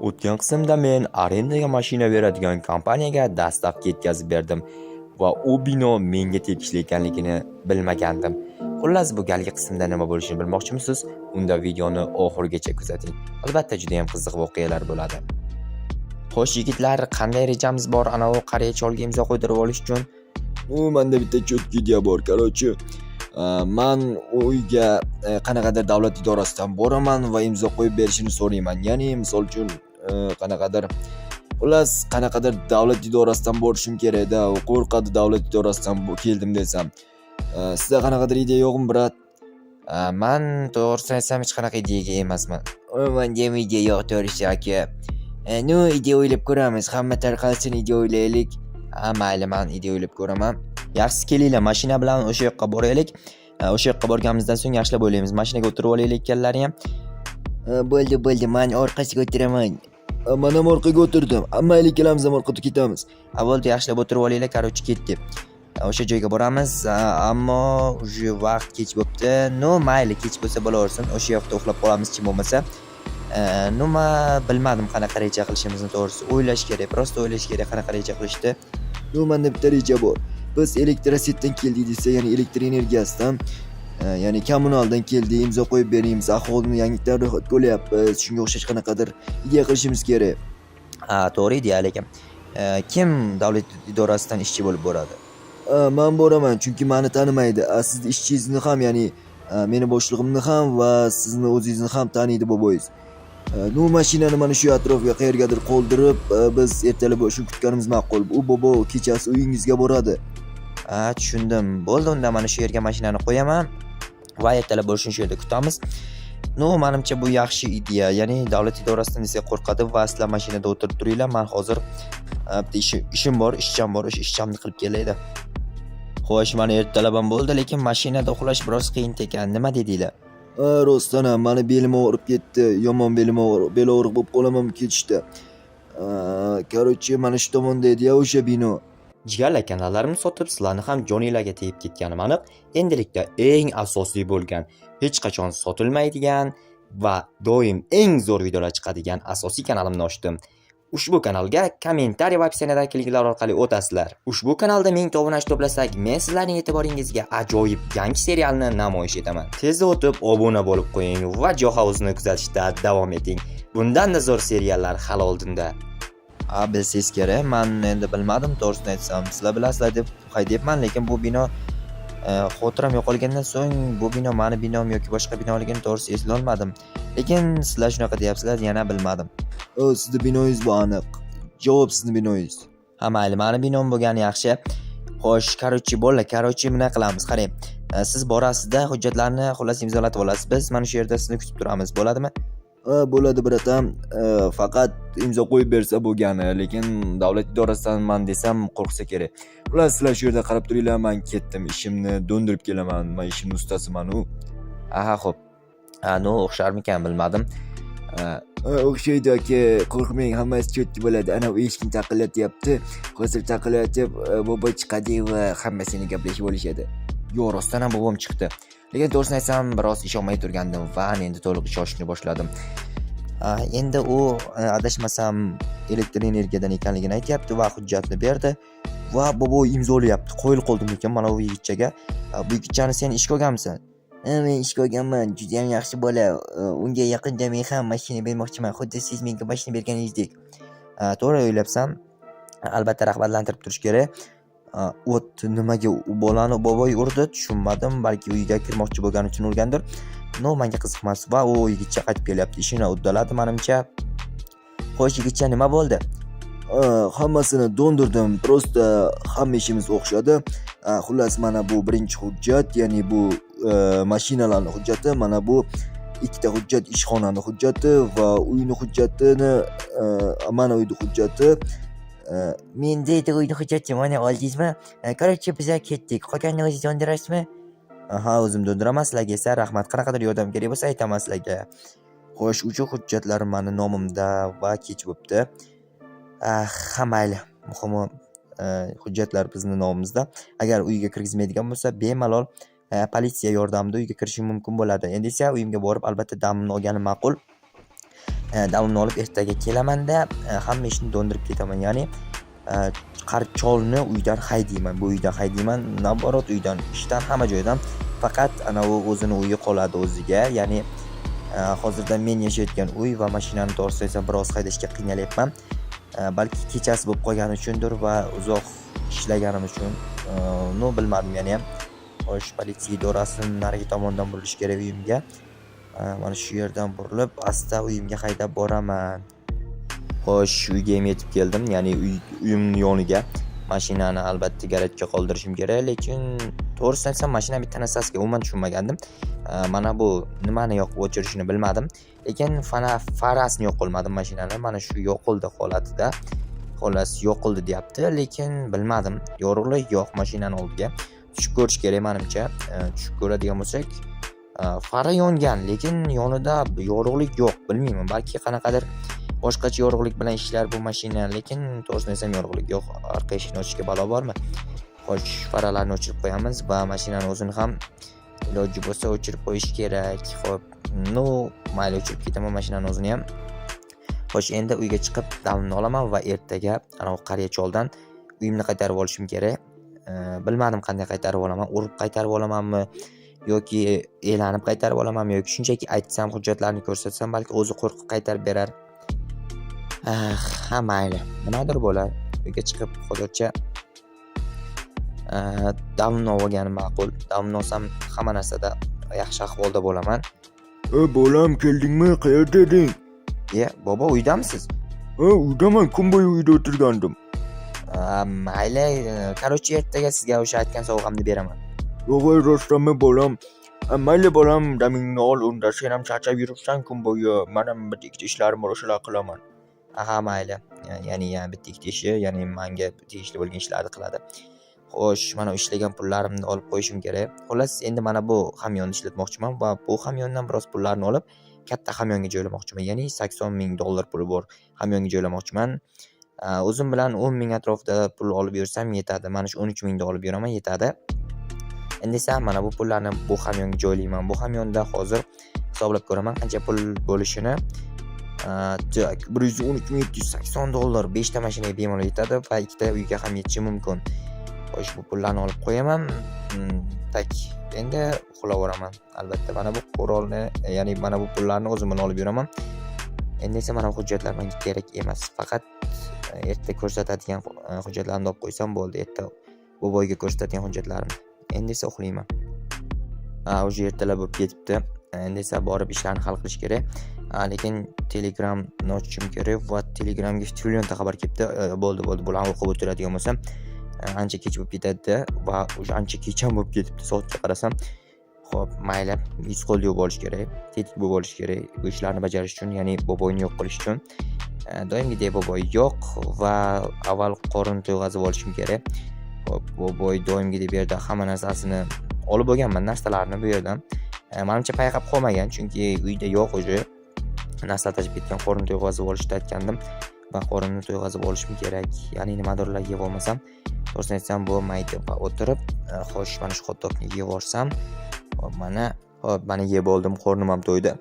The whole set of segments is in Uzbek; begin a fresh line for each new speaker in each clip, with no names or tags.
O'tgan qismda men arendaga mashina beradigan kompaniyaga доставка yetkazib berdim va u bino menga tegishli ekanligini bilmagandim. Xullas, bu galgi qismda nima bo'lishini bilmoqchimisiz? Unda videoni oxirigacha kuzating. Albatta, juda ham qiziq voqealar bo'ladi. Xo'sh, yigitlar, qanday rejamiz bor anavi qariya cholga imzo qo'ydirib olish uchun?
U menda bitta чёткий ideya bor. Короче, man uyga qanaqadir davlat idorasidan boraman va imzo qo'yib berishini so'rayman. Ya'ni, misol uchun, qanaqadir, xullas, qanaqadir davlat idorasidan borishim kerakda. U qo'rqadi davlat idorasidan keldim desam. Sizda qanaqadir ideya yo'qmi, брат?
Man, to'g'risini aytsam, hech qanaqa ideyaga emasman.
Menda ham ideya yo'q, to'g'risi, aka. Ну, ideya o'ylab ko'ramiz. Hamma tarqalsin, ideya o'ylaylik.
Ha, mayli, man ideya o'ylab ko'raman. Yaxshisi, kelinglar, mashina bilan o'sha yoqqa boraylik. O'sha yoqqa borganimizdan so'ng yaxshilab o'ylaymiz. Mashinaga o'tirib olaylik ikkalalari ham.
Bo'ldi, bo'ldi, man orqasiga o'tiraman. Man ham orqaga o'tirdim. Mayli, ikkalamiz ham orqada ketamiz.
Ha, bo'ldi, yaxshilab o'tirib olinglar, короче, ketdik. O'sha joyga boramiz, ammo уже vaqt kech bo'pti. Ну, mayli, kech bo'lsa bo'laversin. O'sha yoqda uxlab qolamiz hech bo'lmasa. Ну, man bilmadim qanaqa reja qilishimizni, to'g'risi. O'ylash kerak, просто o'ylash kerak qanaqa reja qilishni.
Ну, menda bitta reja bor. Biz электросеть dan keldik desa, ya'ni elektr energiyasidan, ya'ni kommunaldan keldik, imzo qo'yib bering, biz aholini yangidan ro'yxatga olyapmiz. Shunga o'xshash qanaqadir ideya qilishimiz kerak.
Ha, to'g'ri ideya, lekin kim davlat idorasidan ishchi bo'lib boradi?
Man boraman, chunki mani tanimaydi. Sizni ishchingizni ham, ya'ni meni boshlig'imni ham va sizni o'zingizni ham taniydi boboyingiz. Ну, mashinani mana shu atrofga qayergadir qoldirib, biz ertalab shu kutganimiz ma'qul. U bobo kechasi uyingizga boradi.
Ha, tushundim. Bo'ldi, unda mana shu yerga mashinani qo'yaman va ertalab bo'lishini shu yerda kutamiz. Ну, manimcha, bu yaxshi ideya. Ya'ni davlat idorasidan desak, qo'rqadi va sizlar mashinada o'tirib turinglar. Man hozir bitta ishim bor, ishcham bor, o'sha ishchamni qilib kelayda. Xo'sh, mana ertalab ham bo'ldi, lekin mashinada uxlash biroz qiyin ekan. Nima dedinglar?
Ha, rostdan ham mani belim og'rib ketdi. Yomon belim og'riq, bel og'riq bo'lib qolaman ketishda. Короче, mana shu tomonda edi-ya o'sha bino.
Jigarlar, kanallarimni sotib, sizlarni ham joninglarga tegib ketganim aniq. Endilikda eng asosiy bo'lgan, hech qachon sotilmaydigan va doim eng zo'r videolar chiqadigan asosiy kanalimni ochdim. Ushbu kanalga kommentariy va описание dagi linklar orqali o'tasizlar. Ushbu kanalda 1000 ta obunachi to'plasak, men sizlarning e'tiboringizga ajoyib yangi serialni namoyish etaman. Tezda o'tib obuna bo'lib qo'ying va Johausni kuzatishda davom eting. Bundan-da zo'r seriallar hali oldinda. Ha, bilsangiz kerak, man endi bilmadim, to'g'risini aytsam. Sizlar bilasizlar deb haydayapman, lekin bu bino xotiram yo'qolgandan so'ng bu bino mani binom yoki boshqa binoligini, to'g'risi, eslolmadim. Lekin sizlar shunaqa deyapsizlar, yana bilmadim.
O, sizni binoyingiz bu aniq. Javob sizni binoyingiz.
Ha, mayli, mani binom bo'lgani yaxshi. Xo'sh, короче, bo'ldi. Короче, nima qilamiz? Qarang. Siz borasizda, hujjatlarni, xullas, imzolatib olasiz. Biz mana shu yerda sizni kutib turamiz. Bo'ladimi?
Ha, bo'ladi, братан. Faqat imzo qo'yib bersa bo'lgani, lekin davlat idorasidanman desam, qo'rqsa kerak. Xullas, sizlar shu yerda qarab turinglar, man ketdim. Ishimni do'ndirib kelaman. Man ishimni ustasiman-u.
Aha, xo'p. Ha, ну, o'xsharmikan, bilmadim.
O'xshaydi, aka, qo'rqmang, hammasi чётко bo'ladi. Ana u eshikni taqillatyapti. Hozir taqillatib, bobo chiqadi va hammasini gaplashib olishadi.
Yo'q, rostdan ham bobom chiqdi. Lekin, to'g'risini aytsam, biroz ishonmay turgandim va endi to'liq ishonishni boshladim. Endi u adashmasam, elektr energiyadan ekanligini aytyapti va hujjatni berdi va bobo imzolayapti. Qoyil qoldim lekin mana bu yigitchaga. Bu yigitchani sen ishga olganmisan?
Ha, men ishga olganman. Judayam yaxshi bola. Unga yaqinda men ham mashina bermoqchiman. Xuddi siz menga mashina berganingizdek.
To'g'ri o'ylabsan. Albatta, rag'batlantirib turish kerak. O't, nimaga u bolani boboy urdi, tushunmadim. Balki uyga kirmoqchi bo'lgani uchun urgandir. Но, menga qiziq emas va u yigitcha qaytib kelyapti. Ishini uddaladi, manimcha. Xo'sh, yigitcha, nima bo'ldi?
Hammasini do'ndirdim. Просто hamma ishimiz o'xshadi. Xullas, mana bu birinchi hujjat, ya'ni bu mashinalarni hujjati, mana bu ikkita hujjat ishxonani hujjati va uyni hujjatini, mana uyni hujjati.
Menda edi uyni hujjati, mana, oldingizmi? Короче, biza ketdik. Qolganini o'zingiz do'ndirasizmi?
Ha, o'zim do'ndiraman, sizlarga esa rahmat. Qanaqadir yordam kerak bo'lsa, aytaman sizlarga. Xo'sh, o'sha hujjatlar mani nomimda va kech bo'pti. Ha, mayli. Muhimi, hujjatlar bizni nomimizda. Agar uyga kirgizmaydigan bo'lsa, bemalol politsiya yordamida uyga kirishim mumkin bo'ladi. Endi esa uyimga borib, albatta, damimni olganim ma'qul.
Damimni olib ertaga kelamanda, hamma ishni do'ndirib ketaman. Ya'ni qari cholni uydan haydayman, bu uydan haydayman, наоборот uydan, ishdan, hamma joydan. Faqat anavi o'zini uyi qoladi o'ziga. Ya'ni hozirda men yashayotgan uy va mashinani, to'g'risini aytsam, biroz haydashga qiynalyapman. Balki kechasi bo'lib qolgani uchundir va uzoq ishlaganim uchun, ну, bilmadim yanayam. Xo'sh, politsiya idorasini narigi tomondan burilish kerak uyimga. Mana shu yerdan burilib, asta uyimga haydab boraman.
Xo'sh, uyga ham yetib keldim, ya'ni uyimni yoniga. Mashinani albatta garajga qoldirishim kerak, lekin to'g'risini aytsam, mashina bitta narsasiga umuman tushunmagandim. Mana bu nimani yoqib o'chirishini bilmadim, lekin farasini yoqolmadim mashinani. Mana shu yoqildi holatida. Xullas, yoqildi deyapti, lekin bilmadim. Yorug'lik yo'q mashinani oldiga. Tushib ko'rish kerak manimcha. Tushib ko'radigan bo'lsak, fara yongan, lekin yonida yorug'lik yo'q. Bilmayman, balki qanaqadir boshqacha yorug'lik bilan ishlar bu mashina, lekin to'g'risini aytsam, yorug'lik yo'q. Orqa eshikni ochishga balo bormi? Xo'sh, faralarni o'chirib qo'yamiz va mashinani o'zini ham iloji bo'lsa o'chirib qo'yish kerak. Xo'p, ну, mayli, o'chirib ketaman mashinani o'zini ham. Xo'sh, endi uyga chiqib damimni olaman va ertaga anavi qariya choldan uyimni qaytarib olishim kerak. Bilmadim, qanday qaytarib olaman. Urib qaytarib olamanmi yoki elanib qaytarib olamanmi yoki shunchaki aytsam, hujjatlarni ko'rsatsam, balki o'zi qo'rqib qaytarib berar. Ah, ha, mayli. Nimadir bo'lar. Uyga chiqib hozircha damimni olganim ma'qul. Damimni olsam, hamma narsada yaxshi ahvolda bo'laman.
E, bolam, keldingmi? Qayerda eding?
Ye, bobo, uydamisiz?
Ha, uydaman, kun bo'yi uyda o'tirgandim.
Mayli, короче, ertaga sizga o'sha aytgan sovg'amni beraman.
Yo'q, ey, rostdanmi, bolam? Mayli, bolam, damingni ol unda, sen ham charchab yuribsan kun bo'yi. Manam bitta ikkita ishlarim bor, o'shalarni qilaman.
Aha, mayli. Ya'ni yana bitta ikkita ishi, ya'ni manga tegishli bo'lgan ishlarni qiladi. Xo'sh, mana ishlagan pullarimni olib qo'yishim kerak. Xullas, endi mana bu hamyonni ishlatmoqchiman va bu hamyondan biroz pullarni olib, katta hamyonga joylamoqchiman. Ya'ni 80 ming dollar puli bor hamyonga joylamoqchiman. O'zim bilan 10 ming atrofida pul olib yursam yetadi. Mana shu 13 mingda olib yuraman, yetadi. Endi esa mana bu pullarni bu hamyonga joylayman. Bu hamyonda hozir hisoblab ko'raman qancha pul bo'lishini. Так, 113 780 dollar 5 ta mashinaga bemalol yetadi va ikkita uyga ham yetishi mumkin. Xo'sh, bu pullarni olib qo'yaman. Так, endi uxlayveraman. Albatta, mana bu qurolni, ya'ni mana bu pullarni o'zim bilan olib yuraman. Endi esa mana bu hujjatlar menga kerak emas. Faqat erta ko'rsatadigan hujjatlarimni olib qo'ysam bo'ldi. Erta boboyga ko'rsatadigan hujjatlarimni. Endi esa uxlayman. Уже ertalab bo'lib ketibdi. Endi esa borib ishlarni hal qilish kerak. Lekin Telegramni ochishim kerak va Telegramga trillionta xabar kelibdi. Bo'ldi, bo'ldi. Bularni o'qib o'tiradigan bo'lsam, ancha kech bo'lib ketadi va уже ancha kech ham bo'lib ketibdi soatga qarasam. Xo'p, mayli, yuz qo'l yuvib olish kerak, tetik bo'lib olish kerak bu ishlarni bajarish uchun, ya'ni boboyni yo'q qilish uchun. Doimgidek boboy yo'q va avval qorin to'yg'azib olishim kerak. Xo'p, boboy doimgidek bu yerda hamma narsasini olib bo'lganman, narsalarni bu yerdan. Manimcha payqab qolmagan, chunki uyda yo'q уже. Narsalar tashlab ketgan, qorin to'yg'azib olishni aytgandim va qorinni to'yg'azib olishim kerak. Ya'ni nimadirlar yeb olmasam, to'g'risini aytsam, bo'lmaydi va o'tirib, xo'sh, mana shu hot-dogni yeb olsam, hop, mana, hop, mana yeb oldim, qornim ham to'ydi.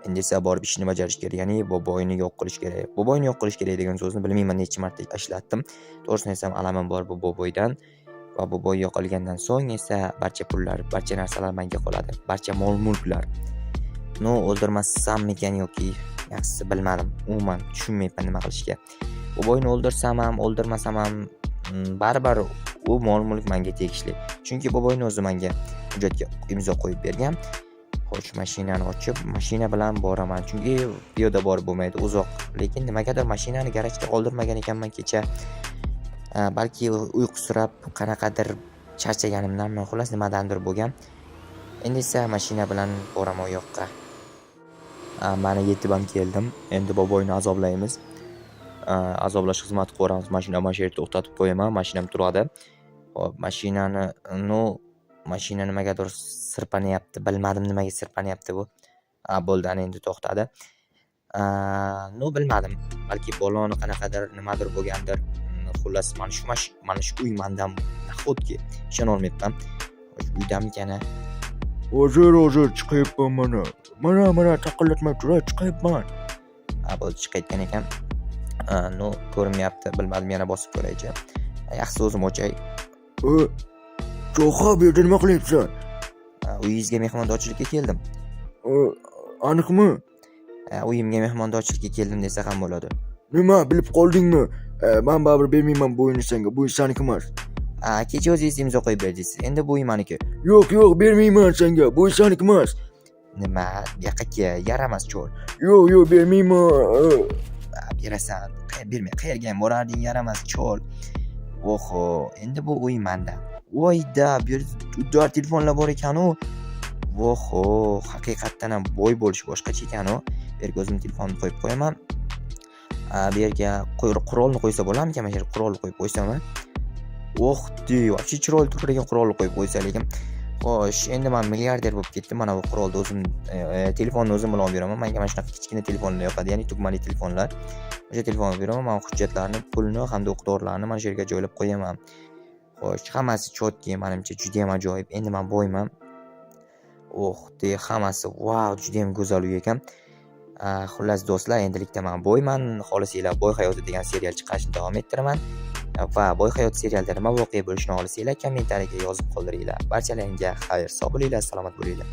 Endi esa borib ishni bajarish kerak, ya'ni boboyni yo'q qilish kerak. Boboyni yo'q qilish kerak degan so'zni bilmayman necha marta ishlatdim. To'g'risini aytsam, alamim bor bu boboydan va boboy yo'qolgandan so'ng esa barcha pullar, barcha narsalar menga qoladi, barcha mol-mulklar. Ну, o'ldirmassammikan yoki yaxshisi bilmadim. Umuman tushunmayapman nima qilishga. Boboyni o'ldirsam ham, o'ldirmasam ham, baribir u mol-mulk menga tegishli. Chunki boboyni o'zi menga hujjatga imzo qo'yib bergan. Xo'sh, mashinani ochib, mashina bilan boraman. Chunki piyoda borib bo'lmaydi, uzoq. Lekin nimagadir mashinani garajga qoldirmagan ekanman kecha. Balki uyqusirab, qanaqadir charchaganimdanmi, xullas nimadandir bo'lgan. Endi esa mashina bilan boraman u yoqqa. Mana yetib ham keldim. Endi boboyni azoblaymiz. Azoblash xizmati ko'ramiz. Mashina mana shu yerda to'xtatib qo'yaman. Mashinam turadi. Xo'p, mashinani, ну, mashina nimagadir sirpanyapti. Bilmadim, nimaga sirpanyapti bu. Bo'ldi, ana endi to'xtadi. Ну, bilmadim. Balki baloni qanaqadir nimadir bo'lgandir. Xullas, mana shu uy mandan nahotki, ishonolmayapman. Uydamikan a?
Hozir, hozir chiqyapman mana. Mana, mana, taqillatmay tur, chiqyapman.
Bo'ldi, chiqayotgan ekan. Ну, ko'rinmayapti, bilmadim, yana bosib ko'raychi. Yaxshisi o'zim ochay.
Cho'xa, bu yerda nima qilyapsan?
Uyingizga mehmondorchilikka keldim.
Aniqmi?
Uyimga mehmondorchilikka keldim desa ham bo'ladi.
Nima, bilib qoldingmi? Man baribir bermayman bu uyni senga. Bu uy seniki emas.
Kecha o'zingiz imzo qo'yib berdingiz. Endi bu uy meniki.
Yo'q, yo'q, bermayman senga. Bu uy seniki emas.
Nima? Bu yoqqa kel, yaramas cho'l.
Yo'q, yo'q, bermayman.
Berasan. Bermay qayerga ham borarding, yaramas cho'l. Oho, endi bu uy manda. Voyda, bu yerda udar telefonlar bor ekan-u. Voho, haqiqatdan ham boy bo'lish boshqacha ekan-u. Bu yerga o'zim telefonimni qo'yib qo'yaman. Bu yerga qurolni qo'ysa bo'larmikan? Mana shu yerga qurolni qo'yib qo'ysam, a? Oh, de, вообще chiroyli turar ekan qurolni qo'yib qo'ysa lekin. Xo'sh, endi men milliarder bo'lib ketdim. Mana bu qurolni o'zim, telefonni o'zim bilan olib yuraman. Menga mana shunaqa kichkina telefonlar yoqadi, ya'ni tugmali telefonlar. O'sha telefonni olib yuraman. Men hujjatlarni, pulni hamda o'q-dorilarni mana shu yerga joylab qo'yaman. Xo'sh, hammasi чётки, menimcha juda ham ajoyib. Endi men boyman. Oh, de, hammasi vau, juda ham go'zal uy ekan. Xullas do'stlar, endilikda men boyman. Xohlasanglar Boy hayoti degan serial chiqarishni davom ettiraman. Va Boy hayot serialida nima voqea bo'lishini xohlasanglar, kommentariyaga yozib qoldiringlar. Barchalaringga xayr, sog' bo'linglar, salomat bo'linglar.